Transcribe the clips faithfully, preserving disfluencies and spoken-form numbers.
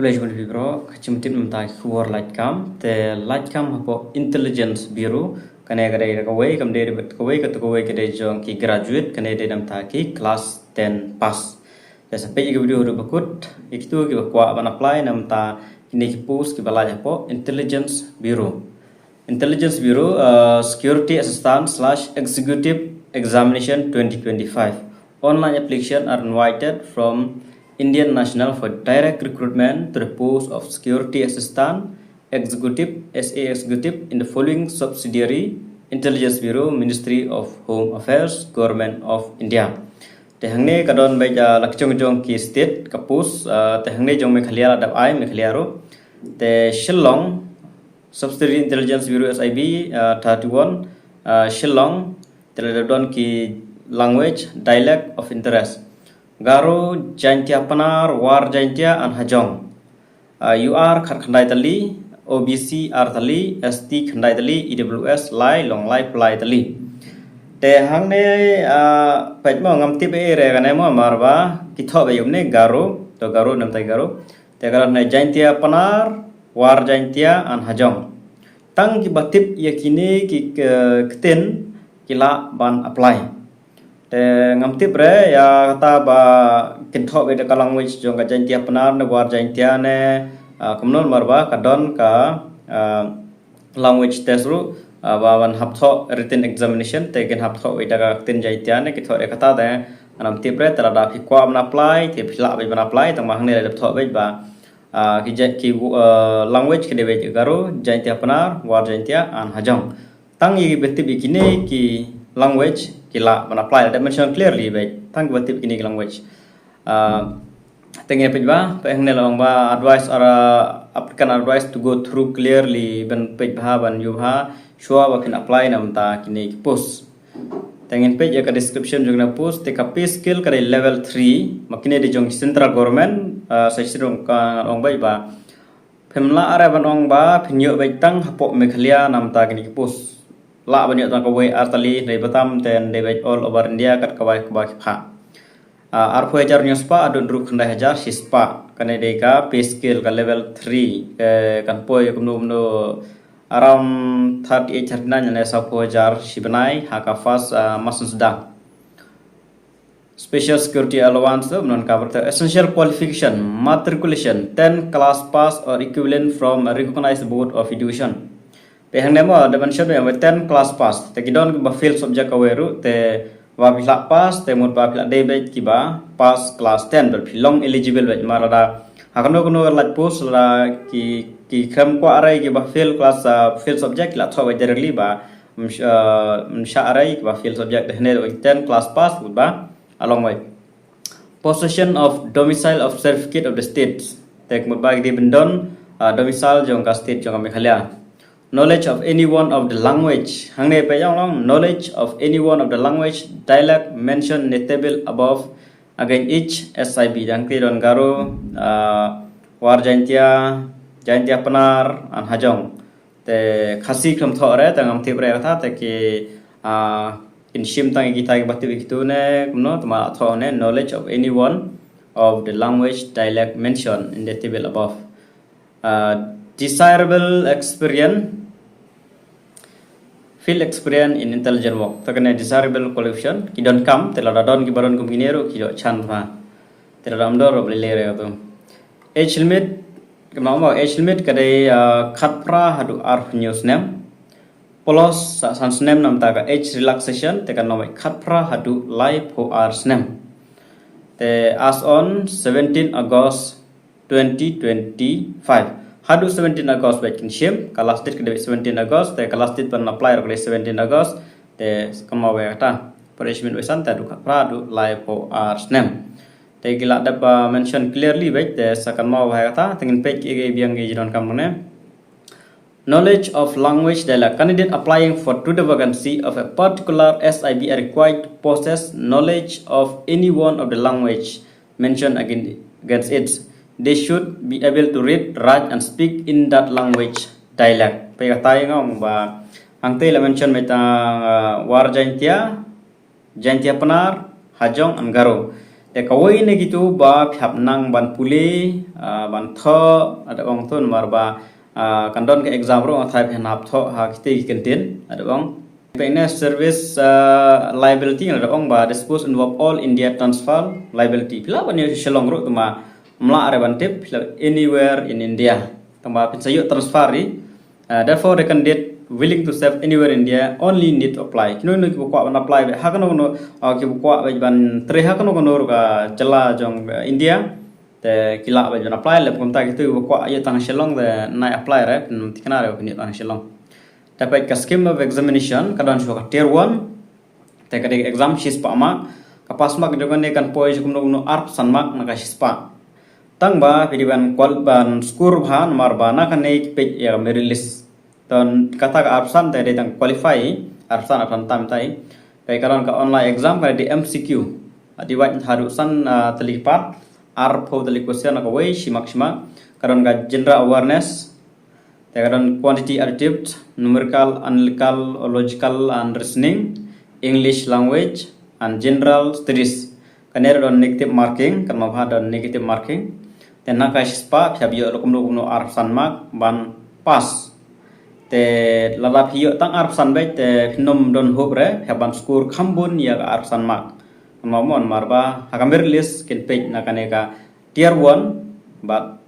Khublei shibun ïa phi baroh, ka jingtip namar ki khubor laitkam, te laitkam hapoh Intelligence Bureau, kane ka dei kawei, kam dei kawei, kata kawei ka dei jong ki graduate, kane dei namar ki class ten pass. Te sa peit ïa ka video haduh ba kut, ïa kito kiba kwah ban apply namar kine ki post kiba lait hapoh Intelligence Bureau. Intelligence Bureau, uh, Security Assistant slash Executive Examination twenty twenty-five. Online application are invited from Indian national for direct recruitment to the post of Security Assistant Executive, S A Executive, in the following subsidiary: Intelligence Bureau, Ministry of Home Affairs, Government of India. Te hangne ka don beit, ah, la ka jong jong ki state ka post, ah, te hangne jong Meghalaya la dep ai, Meghalaya ruh. Te Shillong, Subsidiary Intelligence Bureau, S I B, uh, thirty-one, uh, Shillong, te la don ki language, dialect of interest: Garo, Jaintia Pnar, War Jaintia and Hajong. Uh, U R khat khyndai tylli, O B C ar tylli, S T khyndai tylli, E W S lai, long lai, phlai tylli. Te hangne, uh, peit mo, ngam tip ei re kane mo, namar ba ki thoh beit kumne Garo, to Garo namar Garo. Te ka don ne Jaintia Pnar, War Jaintia and Hajong. Tang kiba tip ïa kine ki, eh, ktien ki lah ban apply. Te ngam tip re ïa kata ba kin thoh beit da ka language jong ka Jaintia Pnar ne War Jaintia ne, ah, kumno, namar ba ka don ka, ah, language test ruh, ah, ba ban hap thoh written examination, te kin hap thoh beit da ka ktien Jaintia ne ki thoh ïa kata. Te ngam tip re, te lada phi kwah ban apply, te phi lah beit ban apply, tang ba hangne la dep thoh beit ba, ah, ki jait ki, ah, language ki dei beit Garo, Jaintia Pnar, War Jaintia and Hajong. Tang ïa kiba tip ïa kine ki language ki lah ban apply, la dep mention clearly beit. Tang kiba tip kine ki language. Ah, te ngin peit ba, peit hangne la ong ba advice, or, ah, applicant advice to go through clearly, ban peit bha, ban ïoh bha shuwa ba kin apply namar kine ki post. Te ngin peit ïa ka description jong kane ka post, te ka pay scale ka dei level three, ma kine dei jong central government, ah, sa shisien ka ong beit ba phim lah re ban ong ba phin ïoh beit tang hapoh Meghalaya namar kine ki post. Lah ban ïoh tang kawei ar tylli, dei ba tam te dei beit all over India kat kawei kaba ki phah. Ah, arphew hajar hynñiew spah haduh hynriew khyndai hajar shispah. Kane dei ka pay scale ka level three, eh, kan poi kumno kumno around thirty-eight, thirty-nine ne sawphew hajar shi bnai ha ka first, ah, mass sdang. Special security allowance, to mynta ka ber te essential qualification, matriculation, ten class pass or equivalent from a recognized board of education. Peit hangne mo, da mention beit ten class pass. Te ki don kiba fail subject kawei ruh, te ba phi lah pass, te mut ba phi lah dei beit kiba pass class ten, bad phi long eligible beit, namar lada ha kano kano lait post lada ki, ki khlem kwah re kiba fail class, ah, fail subject, ki lah thoh beit directly ba, mm, ah, mm, shah re kiba fail subject. Te hangne ten class pass mut ba long beit. Possession of domicile of certificate of the state. Te mut ba ki dei ban don, ah, domicile jong ka state jong ka Meghalaya. Knowledge of any one of the language. Hangne peit ong long, knowledge of any one of the language, dialect mentioned in the table above against each S I B. Dang te don Garo, ah, War Jaintia, Jaintia Pnar and Hajong. Te Khasi khlem thoh re, te ngam tip re kata, te ki, ah, kin shim tang ïa kita kiba tip ïa kito ne kumno, te ma thoh ne knowledge of any one of the language, dialect mentioned in the table above. Ah, desirable experience, field experience in intelligence work. Te kane desirable qualification, ki donkam, te lada don kiba don kum kine ruh ki ïoh chance bha. Te lada ym don ruh balei lei re kato. Age limit, kumno mo, age limit ka dei, ah, khatphra haduh arphew hynñiew snem. Plus sa san snem namar ka age relaxation, te kan long beit khatphra haduh laiphew ar snem. Te as on seventeen August twenty twenty-five. Haduh seventeen August beit kin shim, ka last date ka dei beit seventeen August, te ka last date ban apply ruh ka dei seventeen August, te sa kynmaw beit kata. Punishment beit san te haduh khatphra haduh laiphew ar snem. Te ki la dep, ah, mention clearly beit, te sa kynmaw beit kata, te ngin peit kiei kiei biang ki jingdonkam ne. Knowledge of language dialect. Candidate applying for to the vacancy of a particular S I B are required to possess knowledge of any one of the language mentioned again, against it. They should be able to read, write and speak in that language dialect. Peit kata ïa nga ong ba hangtei la mention beit tang, ah, War Jaintia, Jaintia Pnar, Hajong and Garo. Te kawei na kitu ba phi hap nang ban pule, ah, ban thoh, lada ong tu namar ba, ah, kan don ka exam ruh nga tharai phi hap thoh ha kiti ki kyntien, lada ong. Phi ne service, ah, liability, lada ong ba this post involve all India transfer liability. Phi lah ban ïoh Shillong ruh tangba ym lah re ban tip, phi lah anywhere in India. Tangba phin sa ïoh transfer ri. Uh, therefore, the candidate willing to serve anywhere in India only need to apply. Kino kino kiba kwah ban apply beit ha kano kano, uh, kiba kwah beit ban trei ha kano kano ruh ka jylla jong, uh, India. Te ki lah beit ban apply, lada kumta kitu kiba kwah ïoh tang Shillong te nai apply re, phin thikna re phin ïoh tang Shillong. Te peit ka scheme of examination ka don shuwa ka tier one. Te ka dei ka exam shispah mark. Ka pass mark jong kane kan poi sha kumno kumno arphew san mark na ka shispah. Tangba phi dei ban kwal-, ban score bha namar ba na kane ki peit ïa ka merit list. Te kata ka arphew san te dei tang qualify, arphew san arphew san tam tai. Peit ka don ka online exam ka dei M C Q. Adi wait haduh san, ah, tylli ki part, arphew tylli ki question na kawei, shi mark shi mark. Ka don ka general awareness, te ka don quantity, aptitude, numerical, analytical, logical and reasoning, English language and general studies. Kane ruh don negative marking, kan mut ba don negative marking. Te na ka shispah phi hap ïoh kumno kumno arphew san mark ban pass. Te lada phi ïoh tang arphew san beit te phin ym don hope re, phi hap ban score kham bun ïa ka arphew san mark. Kan mut mo namar ba ha ka merit list kin peit na kane ka tier one bad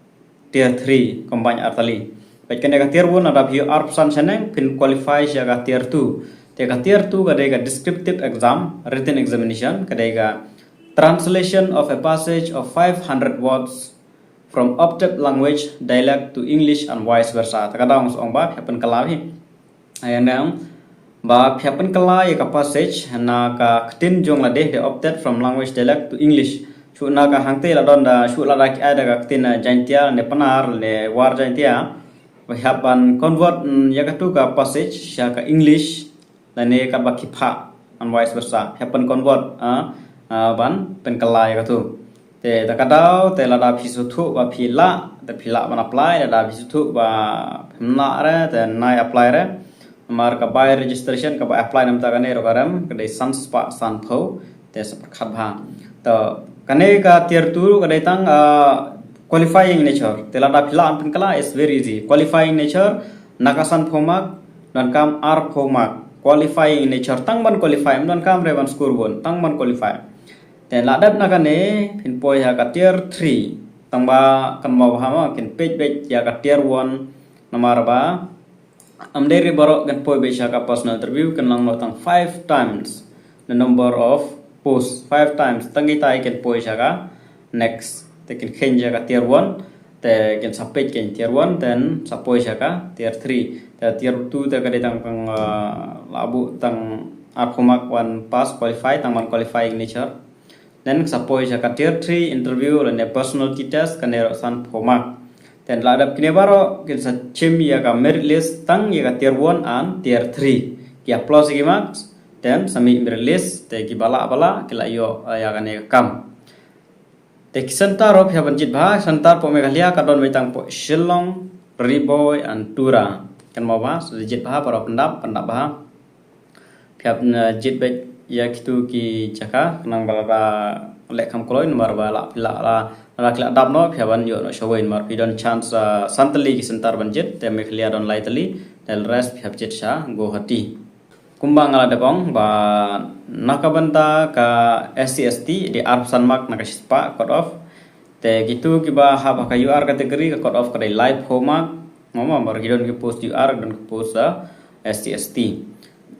tier three combine artylli. Peit kane ka tier one lada phi ïoh arphew san shaneng phin qualify sha ka tier two. Te ka tier two ka dei ka descriptive exam, written examination, ka dei ka translation of a passage of five hundred words from opted language dialect to English and vice versa. Te ka dang ong ba phi hap pynkylla hi. Ai nang ba phi hap pynkylla ïa ka passage na ka ktien jong lade, the opted from language dialect to English. Shu na ka hangte la don da shu lada ki ai da ka ktien, eh, Jaintia ne Pnar ne War Jaintia. Ba phi hap ban convert, mm, ïa katu ka passage sha ka English lane katba ki phah and vice versa. Phi hap pynconvert, ah, ah, ban pynkylla ïa katu. Te da ka daw, te lada phi sngewthuh ba phi lah, te phi lah ban apply, lada phi sngewthuh ba phim lah re, te nai apply re. Namar ka by registration kaba apply namar kane ruh ka rem, ka dei san spah sanphew, te sa pyrkhat bha. To kane ka tier two ka dei tang, ah, qualifying nature. Te lada phi lah ban pynkylla is very easy. Qualifying nature, na ka sanphew mark, donkam arphew mark. Qualifying nature, tang ban qualify, ym donkam re ban score bun, tang ban qualify. Te la dep na kane, phin poi ha ka tier three. Tangba kan mut ba ha ma, kin peit beit ïa ka tier one namar ba ym dei re baroh kin poi beit sha ka personal interview, kin long noh tang five times the number of posts, five times. Tang kitai kin poi sha ka next. Te kin kheiñ sha ka tier one. Te kin sa peit kin tier one, then sa poi sha ka tier three. Te tier two te ka dei tang pang, uh, la buh tang arphew mark ban pass qualify, tang ban qualifying nature. Then sa poi sha ka tier three interview lane personality test, kane ruh sanphew mark. Then la dep kine baroh kin sa shim ïa ka merit list tang ïa ka tier one and tier three. Ki ïa plus ïa ki marks, then sa mih merit list, te kiba lah ba lah ki la ïoh, uh, ïa kane ka kam. Te ki center ruh phi hap ban jied bha, center poh Meghalaya ka don beit tang poh Shillong, Ri Bhoi and Tura. Kan mut ba, sa jied bha, para pyndap, pyndap bha. Phi hap ban jied beit ïa kitu ki jaka, khnang ba la leh kham kloi, namar ba la phi la, la, la ki la dap noh, phi hap ban ïoh noh shawei, namar phi don chance, ah, san tylli ki center ban jied, te Meghalaya don lai tylli, te rest phi hap jied sha Guwahati. Kumba nga la dep ong ba na ka bynta ka S C S T dei arphew san mark na ka shispah cut off. Te kitu kiba hap ha ka U R category ka cut off ka dei laiphew mark. Mo mo, namar ki don ki post U R, don ki post, ah, S C S T.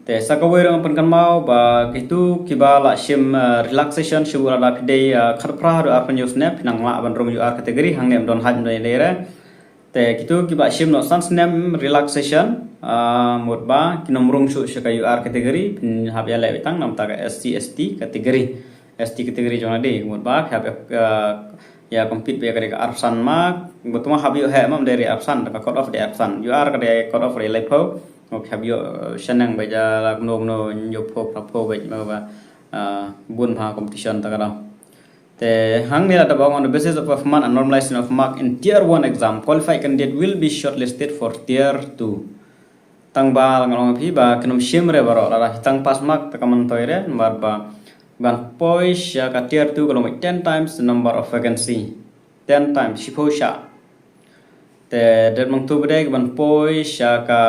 Te sa kawei ruh nga pynkynmaw ba kitu kiba la shim, ah, relaxation shuh lada phi dei, ah, khatphra haduh arphew hynñiew snem, phi nang lah ban rung U R category, hangne ym don haj ym don ïa dei re. Te kitu kiba shim noh san snem relaxation, ah, mut ba kin ym rung shuh sha ka U R category, phin hap ïaleh beit tang namar ka S C S T category. S T category jong lade, mut ba phi hap, ah, ïa compete beit ïa ka dei ka arphew san mark, mut ma hap ïoh heh, ym dei re arphew san, ka cut off dei arphew san. U R ka dei cut off dei laiphew, mut phi hap ïoh, ah, shaneng beit ïa la kumno kumno, hynñiewphew, phraphew beit, mut ba, ah, bun bha competition ta ka dang. Te hangne la dep ong, on the basis of performance and normalization of mark in tier one exam, qualified candidate will be shortlisted for tier two. Tang ba la nga ong phi ba kin ym shim re baroh, lada phi tang pass mark te ka myntoi re, namar ba Ban poi sha ka tier two ka long ten times the number of vacancy. Ten times, shiphew shah. Te dep nang tu bede ban poi sha ka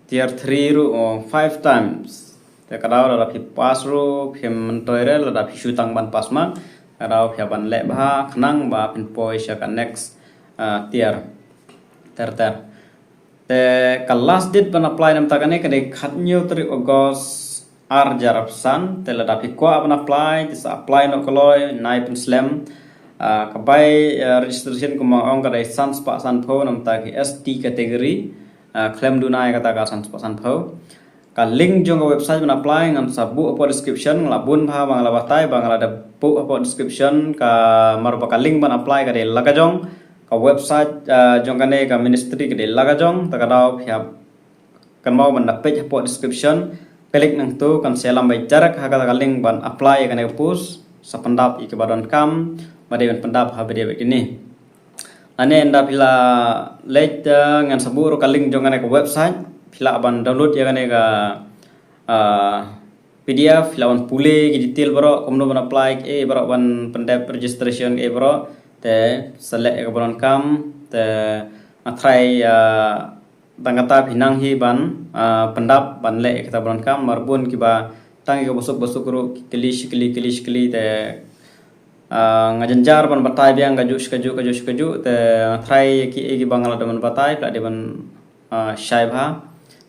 tier three ruh, oh, five times. Te ka daw lada phi pass ruh, phi myntoi re, lada phi shu tang ban pass mark, ka daw phi ban leh bha, khnang ba phin poi sha ka next, ah, tier. Ter ter. Te ka last date ban apply namta kane ka dei khathynñiew tarik August ar hajar arphew san, te lada phi kwah ban apply, te sa apply noh kloi, nai pynslem, ah, ka bai, ah, registration kumba ong ka dei san spah sanphew namta ki S T category, ah, khlem duna ïa kata ka san spah sanphew. Ka link jong ka website ban apply ngan sa buh hapoh description, nga la bun bha ba nga la batai, ba nga la da buh hapoh description, ka mar ba ka link ban apply ka dei la ka jong, ka website, ah, jong kane ka ministry ka dei la ka jong, te ka daw phi hap kynmaw ban da peit hapoh description, click nangtu kan sa ïalam beit direct ha kata ka link ban apply ïa kane ka post, sa pyndap ïa kiba donkam, ba dei ban pyndap ha ba dei bad kine. Lane ynda phi la leit, eh, ngan sa buh ruh ka link jong kane ka website, phi lah ban download ïa kane ka, ah, P D F, phi lah ban pule ki detail baroh, kumno ban apply, eh, baroh ban pyndep registration, eh, baroh, te sa leh ïa kaba donkam, te nga tharai, ah, tang kata phi nang hi ban, ah, pyndap ban leh ïa kata ba donkam, mar bun kiba tang ïa kaba suk ba suk ruh, ki kylli shi kylli, kylli shi kylli, te, ah, nga jynjar ban batai biang kajuh shi kajuh, kajuh shi kajuh, te nga tharai ïa ki, ïa kiba nga la dep ban batai, phi lah dei ban, ah, shai bha.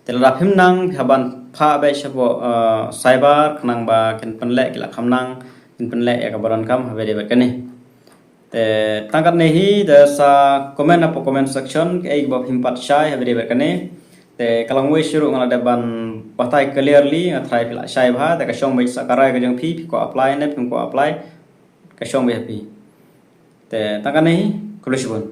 Te lada phim nang, phi hap ban phah beit shapoh, ah, cyber, khnang ba kin pynleh, ki lah kham nang, kin pynleh ïa kaba donkam, ha ba dei bad kane. Te tang katne hi, te sa comment hapoh comment section, kaei kaba phim pat shai, ha ba dei bad kane. Te ka long wei shi ruh nga la dep ban batai clearly, nga tharai phi lah shai bha, te ka shong beit sa ka rai ka jong phi, phi kwah apply ne phim kwah apply, ka shong beit ha phi. Te tang katne hi, khublei shibun.